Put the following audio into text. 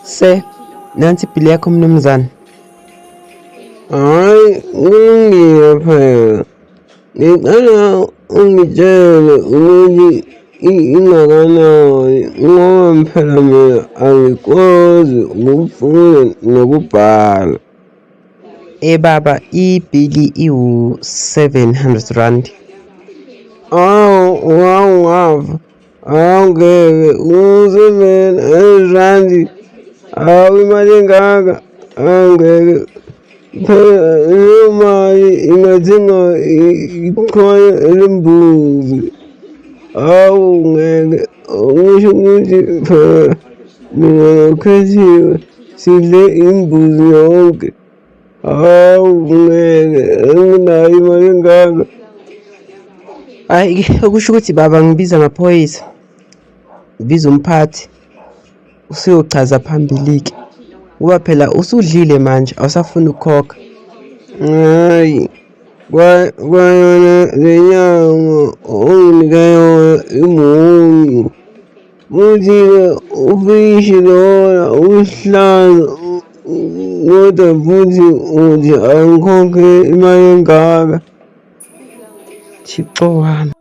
Se, nansi ibhili yakho mnumzane. Hhayi, kulungile phela. Ngicela ungitshele ukuthi ingakanani ngoba phela mina angikwazi ukufunda nokubhala. Eh baba, ibhili iwu-R700. Awu, wawungafa. Awu ngeke, u-R700. Awu imali engaka. Awu ngeke. Phela leyo mali ingathenga ichwane lembuzi. Awu ngeke, okusho ukuthi phela mina noKhethiwe sidle imbuzi yonke. Hawu ngeke, anginayo imali engaka. Hhayi-ke okusho ukuthi baba ngibiza amaphoyisa, ngibiza umphathi usuyochaza phambili-ke ngoba phela usudlile manje awusafuni ukukhokha. Hhayi, kwayona le nyama onginika yona imuncu. Futhi-ke ufishi lona usihlaza kodwa futhi uthi angikhokhe imali engaka. Thixo wami.